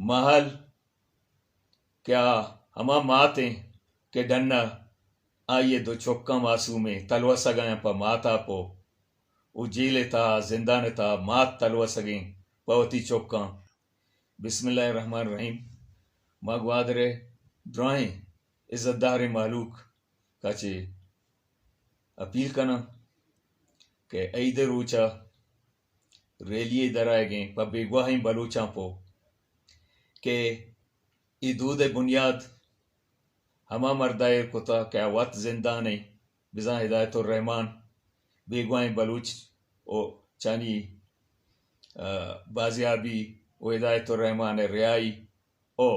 مہل کہ آ ہما مات ایں کہ ڈن ءَ آئی ءِ دو چکاں معصومیں تلوسگ ءَ آں پہ مات ءَ پہ او جیل ءِ تہا، زندان ءِ تہا مات تلوسگیں پہ وتی چکاں۔ بسم اللہ الرحمن الرحیم۔ ما گوادر ءِ درائیں عزت داریں مہلوک ءَ چہ اپیل کناں کہ عید ءِ روچ ءَ ریلی ءَ درآیگیں پہ بیگواہیں بلوچاں پہ کہ اے دود ءِ بنیاد ہما مرد ءَ ایر کتہ کہ آ وت زندان ایں، بزاں ہدایت الرحمان بیگواہیں بلوچ و چانی، آ، بازیابی و ہدایت الرحمان ءِ رہائی و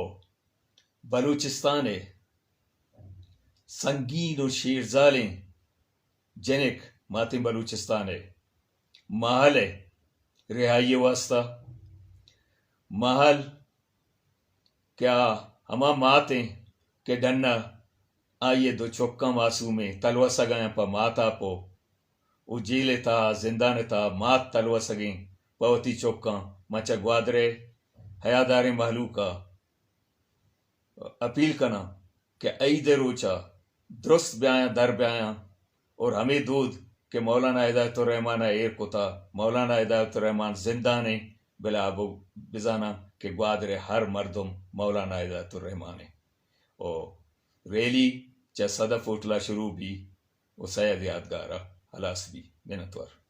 بلوچستان ءِ سنگین و شیرزالیں جنک ماتیں بلوچستان ءِ مہل ءِ رہائی ءِ واستہ۔ مہل کہ آ ہما مات ایں کہ ڈن ءَ آئی ءِ دو چکاں معصومیں تلوسگ ءَ آں پہ مات ءَ پہ او جیل ءِ تہا، زندان ءِ تہا مات تلوسگیں پہ وتی چکاں۔ ما چہ گوادر ءِ حیاداریں مہلوک ءَ اپیل کناں کہ عید ءِ روچ ءَ درست بیایاں، در بیایاں اور ہمے دود کہ مولانا ہدایت الرحمان ءَ ایر کتہ، مولانا ہدایت الرحمان زندان ایں، بلے آ بزاناں کہ گوادر ءِ ہر مردم مولانا ہدایت الرحمان ایں۔ او ریلی چہ صدف ہوٹل ءَ شروع بی و سید یادگار ءَ ہلاس بی۔ منتوار۔